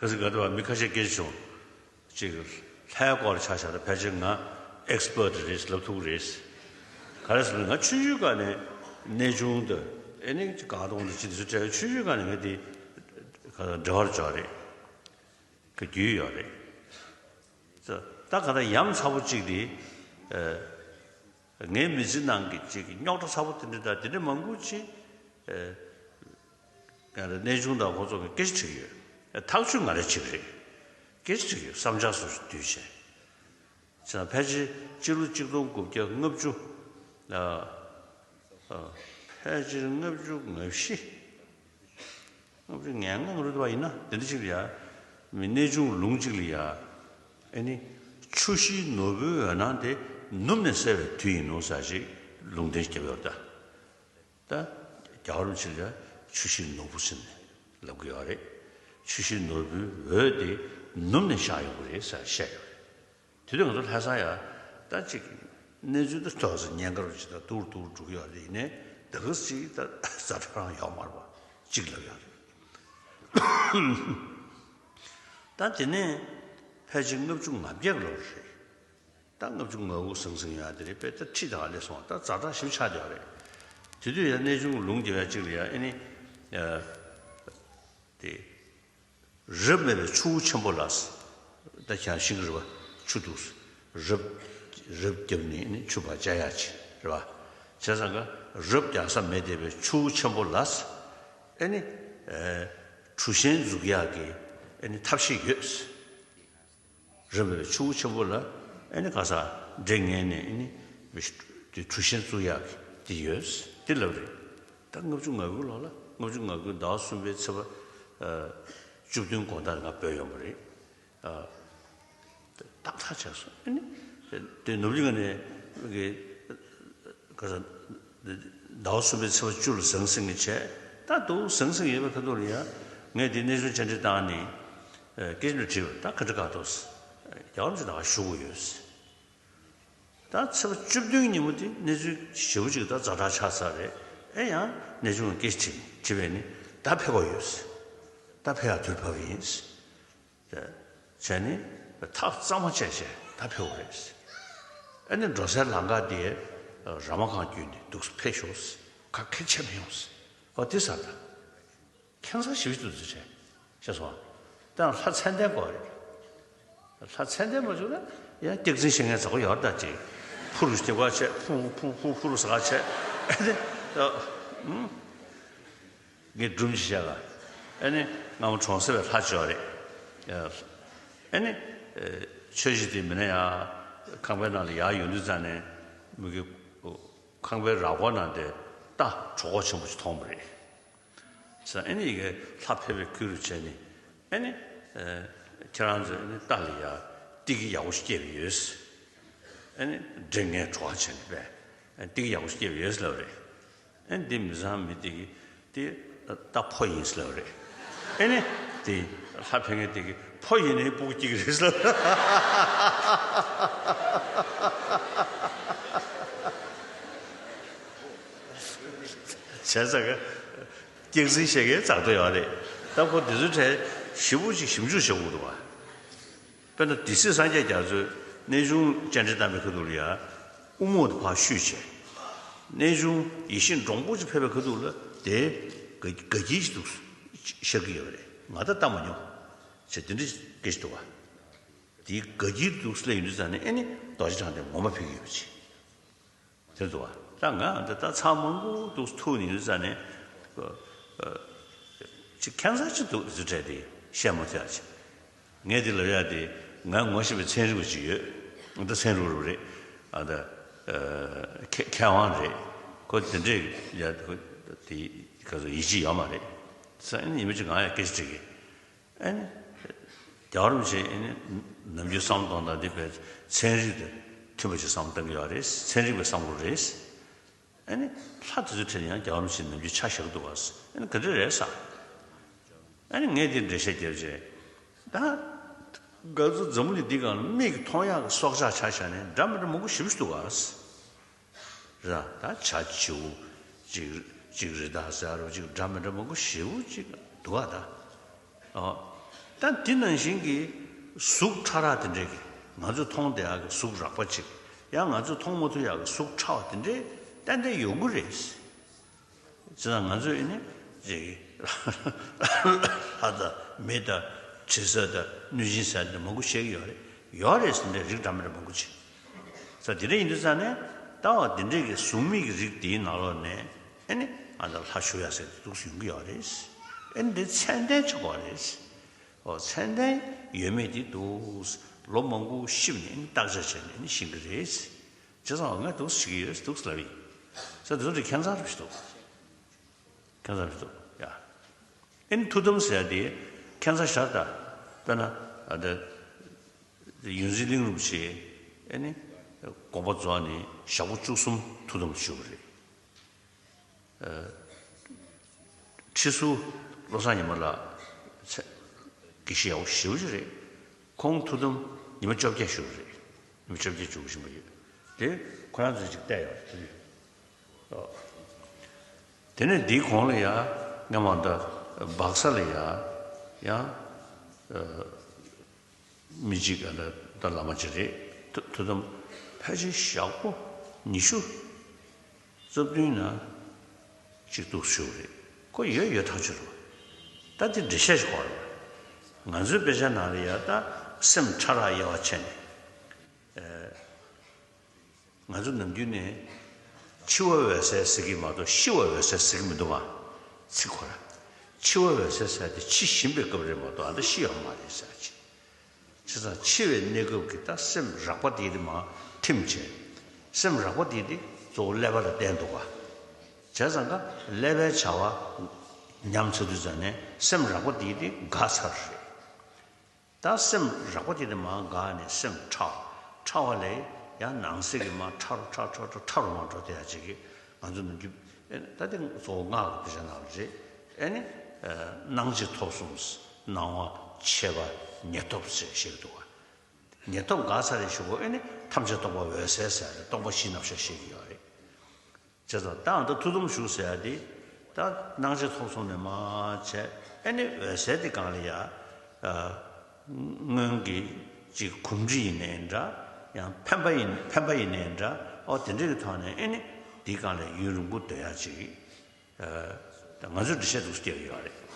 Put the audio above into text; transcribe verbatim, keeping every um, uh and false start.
ཁ་སང་ག་དུས་མི་ཁ་ཤས་སྐད་ཆ་བྱུང་། ཅིག་ལྷའི་སྐོར་ཆ་བཞག་ན་ཕལ་ཆེར་ང་ཨེག་སི་པར་ཊི་རེད། ལབ་ཐུབ་ཀྱི་རེད། ག་རེ་ཟེར་ན་ང་ཆུང་ཆུང་སྒང་ནས་གནས་ཆུང་དང་ཨེ་ནི་གངས་སྟོང་དང་ཅི་འདི་ཚོ་འབྲེལ་བའི་ཆུང་ཆུང་སྒང་ནས་ང་དེ་ག་འབྲེལ་བ་འཇོག་རེད། ག་རྒྱུས་ཡོད་རེད། ད་ག་ད་ཡ་མཚར་པོ་གཅིག་དེ། ངའི་མི་ཚེ་ནང་གི་གཅིག་རྙོག་དྲ་ཚ་པོ་དེ་འདྲ་དང་དེ་འདྲ་མང་པོ་ཅིག་ང་རང་གནས་ཆུང་དང་ཁོ་ཚོ་གི་སྐད་ཆ་དྲིས་ཡོད། ཐག་གཅོད་ང་རང་བྱེད་ཀྱི་རེད། སྐད་ཆ་དྲིས་ཡོད། བསམ་འཆར་སོ་སོ་བསྡུས་བྱས། ཕལ་ཆེར་སྤྱི་ལོ་གཅིག་སྟོང་དགུ་བརྒྱ་ལྔ་བཅུ། ཕལ་ཆེར་ལྔ་བཅུ་ང་བཞི། ལྔ་བཅུ་ང་ལྔ་རེད་པ། ཡིན་ན་དེ་འདྲ་ཅིག་ལ་ཡ། མི་གནས་ཆུང་ལུང་གཅིག་ལ་ཡ། ཨེ་ནི། ཆུ་ཤེལ་ནོར་བུའི་འོད་སྣང་དེ་ནུབ་ནས་གསལ་བའི་དུས་ཡིན་ནོ་ཟེར་ཞིག་ལུང་བསྟན་བརྒྱབ་ཡོད་ད། ད། རྒྱལ་བ་རིན་པོ་ཆེ་ལ་ཡ་ཆུ་ཤེལ་ནོར་བུ་ཟེར་ནས་ལབ་ཀྱི་ཡོད་རེད། ཆུ་ཤེལ་ནོར་བུའི་འོད་དེ་ནུབ་ནས་ཤར་ཡོང་གི་རེད་ཟེར་བཤད་ཡོད་རེད། དེ་དུས་ང་ཚོ་ལྷ་ས་ཡ། ད་ཅིག་གནས་ཚུལ་འདི་ཐོས་ས་ཉེན་ཁ་རུ་ཅིག་ད་སྡུག་རུ་སྡུག་རུ་འགྲོ་གི་ཡོད་རེད། ཡིན་ནའི་ད་ག་ཅིག་ད་ཛ་དྲག་རང་ཡོད་མ་རེད་པ། གཅིག་ལབ་ཡོད་རེད། ད་དེ་ནས་ཕལ་ཆེར་ལྔ་བཅུ་ང་བརྒྱད་ལོར་རེད། ད་ལྔ་བཅུ་ང་དགུ་ཟང་ཟིང་ཡོད་དེ་རེད་པས། ད་ཁྲི་དང་སླེབས་སོང་། ད་ཛ་དྲག་ཞིབ་ཆགས་བསྡད་ཡོད་རེད། དེ་དུས་ཡ་གནས་ཆུང་ལུང་རྒྱབ་ཡ་གཅིག་ལ་ཡ་ཨེ་ནི། དེ། རབ་མེད་པའི་ཆུ་བོ་ཆེན་པོ་ལ། ད་ཁྱེད་ཤིང་རེད་པ། ཆུ་འདུག་རབ། རབ་བརྒྱབ་ནས་ནི་ཆུ་ཕར་བཅད་ཡག་ཅིག་རེད་པ། བྱས་ཙང་ཀ་རབ་རྒྱག་ས་མེད་བསྡད་པའི་ཆུ་བོ་ཆེན་པོ་ལ། ཨེ་ནི། གྲུ་ཤན་འཛུགས་ཡག་གི་ཨེ་ནི་ཐབས་ཤེས་ཡོད། རབ་མེད་པའི་ཆུ་བོ་ཆེན་པོ་ལ་ཨེ་ནི་ག་ས་འདྲེ་ངན་ནས་ཨེ་ནི་དེ་གྲུ་ཤན་བཙུགས་ཡག་གི་དེ་ཡོད་དེ་ལབ་རེད། ད་ལྔ་བཅུ་ང་དགུ་ལོ་ལ། ལྔ་བཅུ་ང་དགུ་ཟླ་བ་གསུམ་པའི་ཚེས་པ་བཅུ་བདུན་དགོང་དག་ང་བོད་ཡོང་བ་རེད། ཏག་ཏག་བྱས་སོང་། ཨེ་ནི་དེ་ནུབ་གླིང་ནས་གི་ག་ས་ཟླ་བ་གསུམ་པའི་ཚེས་པ་བཅུ་ལ་ཟང་ཟིང་གི་བྱས། ད་འདུག་ཟང་ཟིང་ཡོད་པའི་ཁ་ཐུག་ལ་ཡ། ངས་དེ་གནས་ཆུང་བཅར་འདྲི་བཏང་ནས་སྐད་ཆ་དྲིས་པ། ད་ག་འདྲ་ག་འདུག་རྒྱལ་བ་རིན་པོ་ཆེ་ད་ག་བཞུགས་ཡོད། ད་ཚེས་པ་བཅུ་བདུན་ཉིན་མོ་དེ་གནས་ཚུལ་ཞེ་པོ་ཅིག་ད་ཛ་དྲག་ཆགས་ཚར་རེད། ཨེ་ཡང་གནས་ཆུང་ལ་སྐད་ཆ་དྲིས་པས་ནི་ད་ཕེབས་པ་ཡོད། ད་ཕེབས་ཡག་དུས་བབས་ཡིན། བྱས་ནས་ཐག་གཙང་མ་བཅད་བྱས་ད་ཕེབས་པ་རེད། ཨ་ནི་འགྲོ་སའི་ལམ་ཁ་དེ་ར་མ་ཁང་བརྒྱུད་ནས་འདུག་སེ་ཕེབས་ཤོག་ག་གེ་ཆད་མི་ཡོང་། ཨོ་དེ་ཟེར་ད། ཁྱད་མཚར་ཞེ་པོ་ཅིག་འདུག་ཟེར་བྱས། ཤེས་སོང་། ད་ལྷ་མཚན་ལྡན་དགོས་རེད། ལྷ་མཚན་ལྡན་མ་བྱུང་ན་ཡང་སྐྱག་རྫུན་བཤད་མཁན་ཚ་པོ་ཡོད་རེད་ད། ཅིག་ཕུ་རུ་སྐྱེ་བ་བྱས། ཕུ་ཕུ་ཕུ་ཕུ་རུ་ཟ་བྱས། ཨ་ནི་ད་ཨུམ། ངས་སྒྲུང་ཅིག་བཤད་ལ། ཨ་ནི་སྔ་མོ་གྲོང་གསེབ་པའི་ལྷ་ཅིག་ཡོད་རེད། ཨ་ནི་ཆོས་གཞིས་དེ་མིན་ན་ཡང་ཁང་པའི་ནང་ལ་ཡར་ཡོང་དུས་ཙང་ནས་མི་གི་ཁང་པའི་ར་སྐོར་ནང་དེ་རྟ་གྲོད་ཁོག་ཆེན་པོ་ཞིག་མཐོང་བ་རེད། ས་ཨ་ནི་ཡི་གེ་ལྷ་ཕེབས་པའི་ཁུལ་རུ་བྱས་ནས། ཨ་ནི་ཁྱེད་རང་ཚོས་ཨ་ནི་རྟ་ལ་ཡ་ཏི་གི་ཡག་པོ་ཞིག་སྐྱེས་པ་ཡོད། ཨ་ནི་འདྲེ་ངན་གྲོགས་བྱས་ནས་པས་ཏི་གི་ཡག་པོ་ཞིག་སྐྱེས་པ་ཡོད་ལབ་རེད། ཨ་ནི་འདི་མི་ཚང་མི་ཏི་གི་དེ་རྟ་ཕོ་ཡིན་ལབ་རེད། ཨ་ནི་དེ་ལྷ་ཕེབས་མཁན་དེ་གི་ཕོ་ཡིན་ནའི་སྤུ་གུ་སྐྱེ་གི་རེད་ལབ། བྱས་ཙང་གི་སྐྱག་རྫུན་བཤད་མཁན་ཙག་ཏོ་ཡོད་རེད། ད་ཁོ་འདི་ཚོའི་གྲས་ཞེ་པོ་ཅིག་ཞིབ་འཇུག་བྱེད་དགོས་འདུག་བ། དཔེར་ན་སྡེ་སྲིད་སངས་རྒྱས་རྒྱ་མཚོས་གནས་ཆུང་བཅར་འདྲི་བཏང་བའི་ཁ་ཐུག་ལ་ཡ་དབུ་རྨོག་དེ་ཕར་བཤུས་བྱས། གནས་ཆུང་ཡིད་བཞིན་འབྲོང་པོ་ཅིག་ཕེབས་པའི་ཁ་ཐུག་ལ་དེ་དགའ་དགའ་སྐྱིད་ཅིག་འདུག་ཤར་གྱི་ཡོད་རེད། ང་ད་ལྟ་མ་མྱོང་། བྱས་དེ་འདྲ་སྐད་ཆ་འདུག་བ། དེའི་དགའ་སྐྱིད་འདུག་སླེབས་ཡོང་དུས་ཙང་ནས་ཨེ་ནི་རྡོ་རྗེ་འཆང་དེ་ངོ་མ་ཕེབས་ཀྱི་ཡོད་པ་ཅིག་དེ་འདུག་བ། ད་ང་འདི་ད་ཚང་མང་པོ་འདུག་ཐུག་ནས་ཡོད་ཙང་ནས་ཅིག་ཁྱད་མཚར་ཅིག་འདུག་དེ་ཚོའི་གྲས་དེ་བཤད་མ་ཐུབ་ཡ་ཅིག་ངས་འདི་ལབ་ཡ་དེ་ང་ངོ་ཤེས་པའི་ཚན་རིག་པ་ཅིག་ཡོད། འདི་ཚན་རིག་པ་རེད། ཨ་ད་མཁས་མཁས་དབང་རེད། ཁོ་དེ་འདྲས་ཡ་ཁོ་དེ་ག་ཚོད་ཡིད་ཆེས་ཡོད་མ་རེད། ས་ཨེ་ནི་ཡིན་པ་ཅིག་ང་ཡ་སྐད་ཆ་དྲིས་གི་ཨ་ནི། རྒྱལ་བ་རིན་པོ་ཆེ་ཨ་ནི་ནམ་རྒྱུན་བསམ་བློ་གཏོང་སྟངས་འདི་བས་ཚན་རིག་དང་མཐུན་པ་ཞིག་བསམ་བློ་གཏོང་གི་ཡོད་རེད། ཚན་རིག་པའི་བསམ་བློ་རེད། ཨ་ནི་ལྷ་དེ་ཚོའི་གྲས་ཡང་རྒྱལ་བ་རིན་པོ་ཆེ་ནམ་རྒྱུན་ཆ་བཞག་འདུག་ག་ཨ་ནི་ག་འདྲ་རེད་ས། ཨ་ནི་ངས་འདི་འགྲེལ་བཤད་བརྒྱབ་རྗེས། ད་ག་ཚོད་འཛམ་བུ་གླིང་འདི་སྒང་ལ་མིག་གིས་མཐོང་ཡག་གི་སྲོག་ཆགས་ཆ་བཞག་ནས་འདྲ་མི་འདྲ་མང་པོ་ཞེ་པོ་ཞིག་འདུག་ག་ར། ད་བྱ་བྱིའུ་གཅིག་གཅིག་རི་དྭགས་ཟེར་རོ་གཅིག་འདྲ་མི་འདྲ་མང་པོ་ཞེ་པོ་ཅིག་འདུག་ག་ད། ཨོ། ད་འདི་ནང་བཞིན་གྱི་གཟུགས་ཕྲ་རགས་དེ་འདྲས་ཀྱི་ང་ཚོས་མཐོང་བསྡད་ཡག་གི་གཟུགས་རགས་པ་ཅིག་ཡང་ང་ཚོས་མཐོང་མ་ཐུབ་ཡག་གི་གཟུགས་ཕྲ་བ་དེ་འདྲས་ཏན་ཏན་ཡོང་གི་རེད། བྱས་ཙང་ང་ཚོས་ཨེ་ནི་ཅིག་ལྷ་དང་མི་དང་དྲི་ཟ་དང་གནོད་སྦྱིན་ཟ་དེ་མང་པོ་བཤད་ཀྱི་ཡོད་རེད། ཡོད་རེད་ཟེར་འདྲ་རིགས་འདྲ་མི་འདྲ་མང་པོ་ཅིག་ས་དེ་འདྲ་ཡིན་དུས་ཙང་ནས་ལྟ་བ་འདི་འདྲས་ཀྱི་གཟུགས་མེད་ཀྱི་རིགས་དེའི་ནང་ལོགས་ནས་ཨེ་ནི་ང་ཚོ་ལྷ་བཞུགས་ཡ་ཟེར་དེ་འདུག་ཡོང་གི་ཡོད་རེད། ཨེ་ནི་འདི་ཚད་ལྡན་ཆགས་པ་རེད། ཨོ་ཚད་ལྡན་ཡོད་མེད་དེ་འདུག་ལོ་མང་པོ་ཤི་བ་ནས་ཨེ་ནི་བརྟག་དཔྱད་བྱས་ནས་ཨེ་ནི་ཤེས་ཀྱི་རེད། བྱས་ཙང་ང་འདུག་ཤེས་ཀྱི་ཡོད་འདུག་ལབ་ཡིན། ས་འདི་ཚོ་དེ་ཁྱད་མཚར་རེད་འདུག་ཁྱད་མཚར་རེད་འདུག་ཡ། ཨེ་ནི་ཐུགས་དམ་ཟེར་ཡ་དེ་ཁྱད་མཚར་ཤར་ད། དཔེར་ན་ཨ་ད་ཡོངས་འཛིན་གླིང་རིན་པོ་ཆེ་ཨེ་ནི་དགོངས་པ་རྫོགས་ནས་ཞག་པོ་བཅུ་གསུམ་ཐུགས་དམ་བཞུགས་པ་རེད། ཁྲི་ཟུར་བློ་བཟང་ཉི་མ་ལགས་དགེ་བཤེས་ཡག་པོ་ཞེ་པོ་ཅིག་རེད། ཁོང་ཐུགས་དམ་ཉི་མ་བཅོ་བརྒྱད་བཞུགས་པ་རེད། ཉི་མ་བཅོ་བརྒྱད་བཞུགས་བཞིན་པ་ཡོད་དེ། ཁོ་རང་ཚོས་ཅིག་བལྟས་ཡོད་རེད། དེ་ནས་འདིའི་གོང་ལ་ཡ་སྔ་མ་ད་སྦག་ས་ལ་ཡ་ཡང་མི་གཅིག་ག་ད་ད་བླ་མ་ཅིག་རེད། ཐུ་ཐུགས་དམ་ཕལ་ཆེར་ཞག་པོ་ཉི་ཤུ་རྩ་བདུན་ན་གཅིག་ཏུ་བཞུགས་རེད། ཁོ་ཡོད་ཡོད་ཐག་ཆོད་རེད། ད་དེ་འགྲེལ་བཤད་ཞིག་གོ་རེད། ང་ཚོའི་དཔེ་ཆ་ནང་ལ་ཡ་ད་སེམས་ཕྲ་རགས་དབྱེ་བ་ཕྱེ་ནས། ང་ཚོ་ནམ་རྒྱུན་ནས་འཆི་བ་འོད་གསལ་ཟེར་གྱི་མ་གཏོགས་ཤི་བ་འོད་གསལ་ཟེར་གྱི་མི་འདུག་ག་ཚིག་ཁོ་ར། འཆི་བ་འོད་གསལ་ཟེར་དེ་འཆི་བཞིན་པའི་སྐབས་རེད་མ་གཏོགས་ཨ་ད་ཤི་ཡོད་མ་རེད་ཟེར་གྱི། བྱས་ཙང་འཆི་བའི་གནས་སྐབས་ཀྱི་ད་སེམས་རགས་པ་དེ་དེ་མར་ཐིམ་བྱས། སེམས་རགས་པ་དེ་དེ་གཙོ་བོ་ཀླད་པ་ལ་བརྟེན་འདུག་ག་བྱས་ཙང་ཀ་ཀླད་པའི་བྱ་བ་ཉམས་ཚར་དུས་ཙང་ནས་སེམས་རགས་པ་དེ་དེ་འགག་ཚར་རེད། ད་སེམས་རགས་པ་དེ་དེ་མར་འགག་ནས་སེམས་ཕྲ་བ། ཕྲ་བ་ལས་ཡང་ནང་གསེས་ཀྱི་མར་ཕྲ་རུ་ཕྲ་ཕྲ་ཕྲ་ཕྲ་རུ་མར་འགྲོ་དེ་ཡ་ཅིག་གི་ང་ཚོ་ནམ་རྒྱུན་ད་དེ་གཙོ་བོ་སྔགས་ཀྱི་དཔེ་ཆ་ནང་ལ་རེད། ཨེ་ནི་སྣང་མཆེད་ཐོབ་གསུམ། སྣང་བ་མཆེད་པ་ཉེར་ཐོབ་ཟེར་བཤད་ཀྱི་འདུག་ག་ཉེར་ཐོབ་འགག་ཚར་རེ་ཞུ་གོ་ཨེ་ནི་ཐམས་ཅད་སྟོང་པ་འོད་གསལ་ཟེར་རེད། སྟོང་པ་བཞིའི་རྣམ་གཞག་བཤད་ཀྱི་ཡོད་རེད། བྱས་ཙང་ད་ཨ་ད་ཐུགས་དམ་བཞུགས་ཟེར་ཡ་དེ་ད་སྣང་མཆེད་ཐོབ་གསུམ་ནས་མར་བྱས་ཨེ་ནི་འོད་གསལ་དེ་སྒང་ལ་ཡ་ཨ་སྔོན་གྱི་ཅིག་གོམས་འདྲིས་ཡིན་ནའི་འདྲ། ཡང་འཕེན་པ་ཡིན་འཕེན་པ་ཡིན་ནའི་འདྲ། ཨོ་དེ་འདྲ་གི་ཐོག་ནས་ཨེ་ནི་དེའི་སྒང་ལ་ཡུན་རིང་པོ་སྡོད་ཡ་ཅིག་ཨ་ད་ང་ཚོས་འགྲེལ་བཤད་འདུག་སྟེར་ཡོད་རེད།